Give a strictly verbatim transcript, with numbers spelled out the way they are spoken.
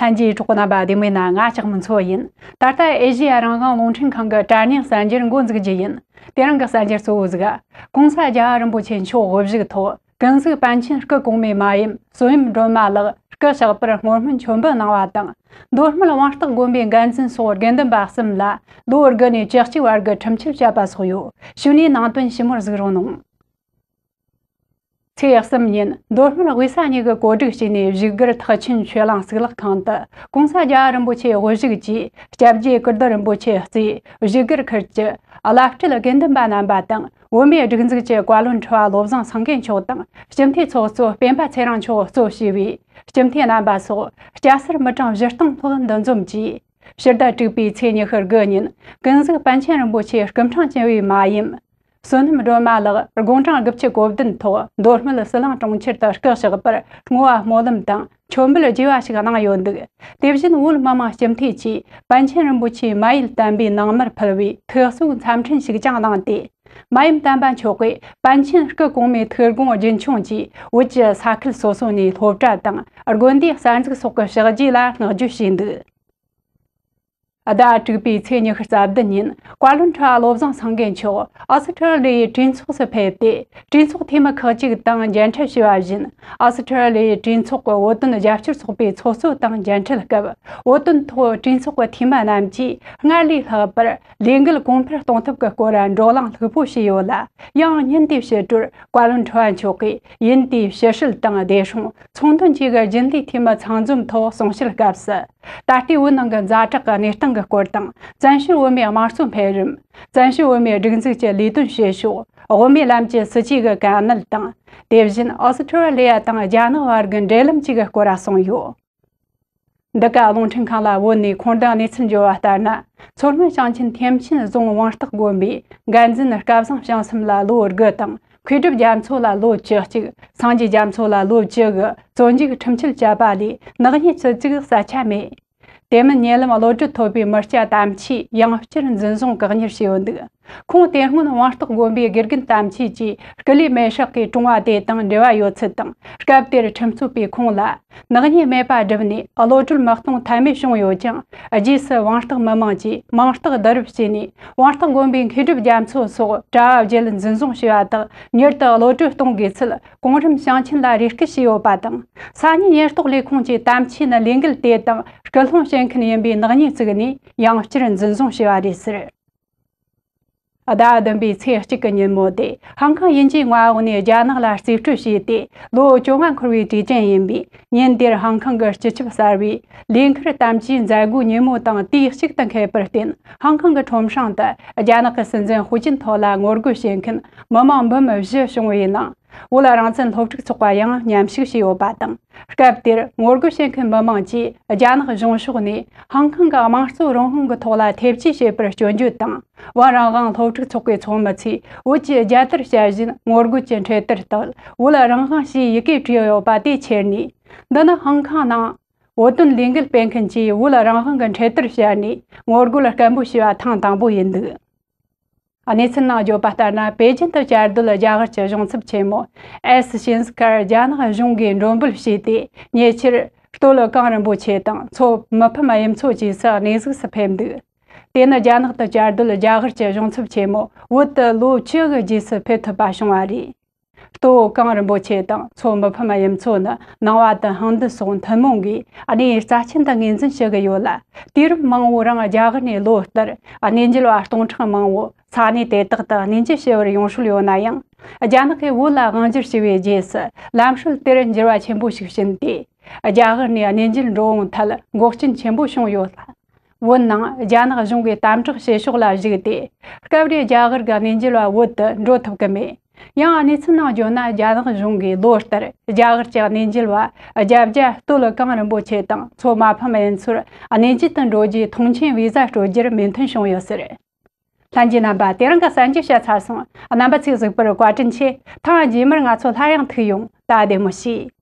ལྷན་རྒྱས་གྲོགས་པོ་རྣམ་པ་བདེ་མོ་ཡིན་ན། ང་ལྕགས་མོ་མཚོ་ཡིན། ད་ལྟ་ཨེ་ཤེ་ཡ་རང་དབང་རླུང་འཕྲིན་ཁང་གི་དྲ་བརྙན་གསར་འགྱུར་འགོ་འཛུགས་རྒྱུ་ཡིན། དེ་རིང་གི་གསར་འགྱུར་གཙོ་བོ་ཟིག་གོང་ས་རྒྱལ་བ་རིན་པོ་ཆེ་མཆོག་དབུ་བཞུགས་ཐོག་ཀུན་གཟིགས་པཎ་ཆེན་སྐུ་གོང་མའི་མ་ཡུམ་བསོད་ཡུམ་སྒྲོལ་མ་ལགས་སྐུ་གཤེགས་པར་བསྔོ་སྨོན་མཆོད་འབུལ་གནང་བ་དང་། མདོ་སྨད་དབང་རྟགས་དགོན་པའི་འགན་འཛིན་སོགས་དགེ་འདུན་པ་གསུམ་ལ་ལོ་དགུ་ནས་བཅུ་གཅིག་བར་གྱི་ཁྲིམས་ཆད་བཅད་པ་སོགས་ཡོད། གཞུག་ནས་ནང་དོན་ཞིབ་མོར་གཟིགས་རོགས་གནང་། ཚེས་གསུམ་ཉིན་མདོ་སྨད་དབུས་ས་གཉིས་ཀྱི་གོ་སྒྲིག་བྱས་ནས་བཞུགས་སྒར་ཐེག་ཆེན་ཆོས་གླིང་གཙུག་ལག་ཁང་དུ་གོང་ས་རྒྱལ་བ་རིན་པོ་ཆེ་དབུ་བཞུགས་ཀྱིས་སྐྱབས་རྗེ་ཀིརྟི་རིན་པོ་ཆེ་གཙོས་བཞུགས་སྒར་ཁུལ་གྱི་བླ་སྤྲུལ་དགེ་འདུན་པ་རྣམ་པ་དང་། བོད་མིའི་སྒྲིག་འཛུགས་ཀྱི་བཀའ་བློན་ཁྲི་པ་བློ་བཟང་སེང་གེ་མཆོག་དང་། སྤྱི་འཐུས་ཚོགས་གཙོ་སྤེན་པ་ཚེ་རིང་མཆོག་གཙོ་བྱས་པའི་སྤྱི་འཐུས་རྣམ་པ་སོགས་སྐྱ་སེར་མི་གྲངས་བཞི་སྟོང་ལྷག་འདུ་འཛོམས་ཀྱིས། ཕྱི་ཟླ་དྲུག་པའི་ཚེས་ཉི་ཤུ་དགུ་ཉིན་ཀུན་གཟིགས་པཎ་ཆེན་རིན་པོ་ཆེ་སྐུ་ཕྲེང་བཅུ་བའི་མ་ཡུམ་བསོད་ནམས་སྒྲོལ་མ་ལགས་དགུང་གྲངས་དགུ་བཅུ་གོ་བདུན་ཐོག་མདོ་སྨད་ཟི་ལིང་གྲོང་ཁྱེར་དུ་སྐུ་གཤེགས་པར་བསྔོ་བ་སྨོན་ལམ་དང་མཆོད་འབུལ་རྒྱས་པ་ཞིག་གནང་ཡོད་འདུག་དེ་བཞིན་བོད་མི་མང་སྤྱི་འཐུས་ཀྱིས་པཎ་ཆེན་རིན་པོ་ཆེའི་མ་ཡུལ་བསྟན་པའི་ནང་མར་ཕུལ་བའི་ཐུགས་གསོའི་འཚམས་འཕྲིན་ཞིག་ཀྱང་གནང་སྟེ། མ་ཡུམ་དམ་པ་མཆོག་གིས་པཎ་ཆེན་སྐུ་གོང་མའི་ཐུགས་དགོངས་རྒྱུན་འཁྱོངས་ཀྱིས་བོད་ཀྱི་ས་ཁུལ་སོ་སོ་ནས་སློབ་གྲྭ་དང་དགོན་སྡེའི་གསར་འཛུགས་སོགས་ཀྱི་ཕྱག་རྗེས་ལ་བསྔགས་བརྗོད་བྱས་འདུག་ཟླ་དྲུག་པའི་ཚེས་ཉི་ཤུ་རྩ་བདུན་ཉིན་བཀའ་བློན་ཁྲི་པ་བློ་བཟང་སེང་གེ་མཆོག་ཨོ་སི་ཁྲུ་ལི་ཡའི་གྲོས་ཚོགས་སུ་ཕེབས་ཏེ། གྲོས་ཚོགས་འཐུས་མི་ཁག་ཅིག་དང་མཇལ་འཕྲད་བྱས་པ་བཞིན། ཨོ་སི་ཁྲུ་ལི་ཡའི་གྲོས་ཚོགས་ཀྱི་བོད་དོན་རྒྱབ་སྐྱོར་ཚོགས་པའི་ཚོགས་གཙོ་དང་མཇལ་འཕྲད་སྐབས། བོད་དོན་ཐོག་གྲོས་ཚོགས་ཀྱི་འཐུས་མི་རྣམས་ཀྱིས་སྔར་ལས་ལྷག་པར་ལས་འགུལ་གོང་འཕེལ་གཏོང་ཐབས་ཀྱི་སྐོར་བགྲོ་གླེང་ལྷུག་པོ་བྱས་ཡོད་ལ། ཡང་ཉིན་དེའི་ཕྱི་དྲོར་བཀའ་བློན་ཁྲི་པ་མཆོག་གིས་ཡུན་དེའི་ཕྱི་སྲིད་དང་བདེ་སྲུང་། ཚོང་དོན་བཅས་ཀྱི་རྒྱུན་ལས་འཐུས་མི་ཚང་འཛོམས་ཐོག་གསུང་བཤད་སྐབས་སུ། ད་ལྟའི་བོད་ནང་གི་ཛ་དྲག་གི་གནས་སྟངས་ཀྱི་སྐོར་དང་། བཙན་བྱོལ་བོད་མིའི་དམངས་གཙོ་འཕེལ་རིམ། བཙན་བྱོལ་བོད་མིའི་སྒྲིག་འཛུགས་ཀྱི་ལས་དོན་བྱེད་ཕྱོགས། དབུ་མའི་ལམ་གྱི་སྲིད་བྱུས་ཀྱི་དཀའ་གནད་དང་། དེ་བཞིན་ཨོ་སི་ཁྲུ་ལི་ཡ་དང་རྒྱ་ནག་བར་གྱི་འབྲེལ་ལམ་བཅས་ཀྱི་སྐོར་གསུངས་ཡོད། འདི་ག་རླུང་འཕྲིན་ཁང་ལ་བོད་ནས་ཁུངས་ལྡན་གནས་ཚུལ་འབྱོར་བ་ལྟར་ན། མཚོ་སྔོན་ཞིང་ཆེན་ཐེམ་ཆེན་རྫོང་དབང་རྟགས་དགོན་པའི་འགན་འཛིན་སྐལ་བཟང་བྱང་སེམས་ལ་ལོ་དགུ་དང་། མཁས་གྲུབ་རྒྱ་མཚོ་ལ་ལོ་བཅུ་གཅིག་སངས་རྒྱས་རྒྱ་མཚོ་ལ་ལོ་བཅུ་དགུ་བཙོན་འཇུག་ཁྲིམས་ཆད་བཅད་པ་ལས་ནག་ཉེས་བཅུ་གཅིག་གསལ་ཆ་མེད། དེ་མིན་ཉེ་ལམ་གློད་གྲོལ་ཐོབ་པའི་མི་སྐྱ་དམ་ཆོས་ཡང་བསྐྱར་འཛིན་བཟུང་བཀག་ཉར་བྱས་ཡོད་འདུག་ཁོང་དེ་སྔོན་དབང་རྟགས་དགོན་པའི་དགེ་རྒན་དམ་ཆོས་ཀྱིས་སྐུ་ལུས་མེ་སྲེག་གིས་བཀྲོངས་པ་དེ་དང་འབྲེལ་བ་ཡོད་ཚུལ་དང་། སྐབས་དེར་ཁྲིམས་རྩོད་པས་ཁོང་ལ། ནག་ཉེས་མེད་པ་བསྒྲུབས་ནས་གློད་གྲོལ་མ་གཏོང་ཐབས་མེད་བྱུང་ཡོད་ཀྱང་། རྗེས་སུ་དབང་རྟགས་མི་མང་གིས་མིང་རྟགས་བསྡུ་རུབ་བྱས་ནས། དབང་རྟགས་དགོན་པའི་མཁས་གྲུབ་རྒྱ་མཚོ་སོགས་གྲྭ་བ་བརྒྱད་འཛིན་བཟུང་བྱས་པ་དག་མྱུར་དུ་གློད་གྲོལ་གཏོང་དགོས་ཚུལ་གོང་རིམ་ཞིང་ཆེན་ལ་རེ་སྐུལ་བྱས་ཡོད་པ་དང་། ས་གནས་ཉེན་རྟོག་ལས་ཁུངས་ཀྱིས་དམ་ཆོས་ནི་ལས་འགུལ་དེ་དང་སྐུལ་སློང་བྱེད་མཁན་ཡིན་པའི་ནག་ཉེས་བཙུགས་ནས་ཡང་བསྐྱར་འཛིན་བཟུང་བྱས་པ་རེད་ཟེར། ཟླ་བདུན་པའི་ཚེས་གཅིག་གི་ཉིན་མོ་དེ་ཧང་ཀང་དབྱིན་ཇིའི་མངའ་འོག་ནས་རྒྱ་ནག་ལ་རྩིས་སྤྲོད་བྱས་ཏེ་ལོ་བཅོ་ལྔ་འཁོར་བའི་དུས་དྲན་ཡིན་པས། ཉིན་དེར་ཧང་ཀང་གི་སྤྱི་ཁྱབ་གསར་པས་ལས་འཁུར་དམ་བཅའི་མཛད་སྒོའི་ཉིན་མོ་དང་དུས་གཅིག་ཏུ་འཁེལ་བར་བརྟེན། ཧང་ཀང་གི་ཁྲོམ་སྲང་དུ་རྒྱ་ནག་གི་སྲིད་འཛིན་ཧུའུ་ཅིན་ཐའོ་ལ་ངོ་རྒོལ་བྱེད་མཁན་མི་མང་འབུམ་བཞི་བྱུང་བའི་ནང་། བོད་རང་བཙན་སློབ་ཕྲུག་ཚོགས་པ་ཡང་མཉམ་ཞུགས་བྱས་ཡོད་པ་དང་། སྐབས་དེར་ངོ་རྒོལ་བྱེད་མཁན་མི་མང་གིས་རྒྱ་ནག་གཞུང་ཕྱོགས་ནས་ཧང་ཀང་གི་དམངས་གཙོ་རང་དབང་གི་ཐོག་ལ་ཐེ་བྱུས་བྱེད་པར་སྐྱོན་བརྗོད་དང་། བོད་རང་དབང་སློབ་ཕྲུག་ཚོགས་པའི་ཚོགས་མི་ཚོས་བོད་ཀྱི་རྒྱལ་དར་ཞལ་བཞུན་ངོ་རྒོལ་གྱི་འཕྲེད་དར་དག་བོད་རང་དབང་ཞེས་ཡི་གེ་བྲིས་ཡོད་པ་དེ་ཁྱེར་ནས། འདི་ནི་ཧང་ཀང་ནང་བོད་དོན་ལས་འགུལ་སྤེལ་མཁན་གྱིས་བོད་རང་དབང་གི་འཕྲེད་དར་ཕྱར་ནས་ངོ་རྒོལ་སྐད་འབོད་བྱས་པ་ཐེངས་དང་པོ་ཡིན་འདུག་གནས་ཚུལ་ནང་བརྗོད་པ་ལྟར་ན། པེ་ཅིན་དུ་བཅའ་སྡོད་རྒྱ་གར་གྱི་གཞུང་ཚབ་ཆེན་མོ་ཨེས་ཤིན་སི་ཀར་རྒྱ་ནག་གཞུང་གིས་མགྲོན་འབོད་བྱས་ཏེ། ཉེ་ཆར་སྟོད་གངས་རིན་པོ་ཆེ་དང་མཚོ་མི་ཕམ་གཡུ་མཚོ་བཅས་སུ་གནས་གཟིགས་སུ་ཕེབས་འདུག་དེ་ནི་རྒྱ་ནག་ཏུ་བཅའ་སྡོད་རྒྱ་གར་གྱི་གཞུང་ཚབ་ཆེན་མོ་བོད་དུ་ལོ་བཅུ་གི་རྗེས་སུ་ཕེབས་ཐུབ་པ་བྱུང་བ་རེད། སྟོད་གངས་རིན་པོ་ཆེ་དང་མཚོ་མི་ཕམ་གཡུ་མཚོ་ནི་ནང་པ་དང་ཧིན་རྡུ་སོགས་ཐུན་མོང་གིས་གནས་རྩ་ཆེན་དུ་ངོས་འཛིན་བྱེད་ཀྱི་ཡོད་ལ། དུས་རབས་མང་པོའི་རིང་རྒྱ་གར་ནས་ལོ་ལྟར་གནས་མཇལ་བ་སྟོང་ཕྲག་མང་པོ་ས་གནས་དེ་དག་ཏུ་གནས་མཇལ་བྱེད་པར་ཡོང་སྲོལ་ཡོད་ན་ཡང་། རྒྱ་ནག་གིས་བོད་ལ་དབང་སྒྱུར་བྱས་པའི་རྗེས་སུ་ལམ་སྲོལ་དེར་འགྱུར་བ་ཆེན་པོ་ཞིག་ཕྱིན་ཏེ། རྒྱ་གར་ནས་གནས་མཇལ་འགྲོ་འོང་ཐད་འགོག་རྐྱེན་ཆེན་པོ་བྱུང་ཡོད་ལ། བོད་ནང་རྒྱ་ནག་གཞུང་གིས་དམ་དྲག་བྱེད་ཕྱོགས་ལ་གཞིགས་ཏེ། སྐབས་རེ་རྒྱ་གར་གྱི་གནས་མཇལ་བ་བོད་དུ་འགྲོ་ཐུབ་ཀྱི་མེད། ཡང་གནས་ཚུལ་ནང་བརྗོད་ན། རྒྱ་ནག་གཞུང་གིས་ལོ་ལྟར་རྒྱ་གར་གྱི་གནས་མཇལ་བ་བརྒྱད་བརྒྱ་སྟོད་གངས་རིན་པོ་ཆེ་དང་མཚོ་མ་ཕམ་གཡུ་མཚོར་གནས་མཇལ་དུ་འགྲོ་རྒྱུའི་ཐོངས་མཆན་བི་ཟ་སྤྲོད་རྒྱུར་མོས་མཐུན་བྱུང་ཡོད་ཟེར། ལྷན་རྒྱས་རྣམ་པ། དེ་རིང་གི་གསར་འགྱུར་བཤད་ཚར་སོང་། རྣམ་པ་ཚོས་གཟིགས་པར་བཀའ་དྲིན་ཆེ། ཐེངས་རྗེས་མར་ང་ཚོ་སླར་ཡང་ཐུག་ཡོང་། ད་བདེ་མོ་བྱོས།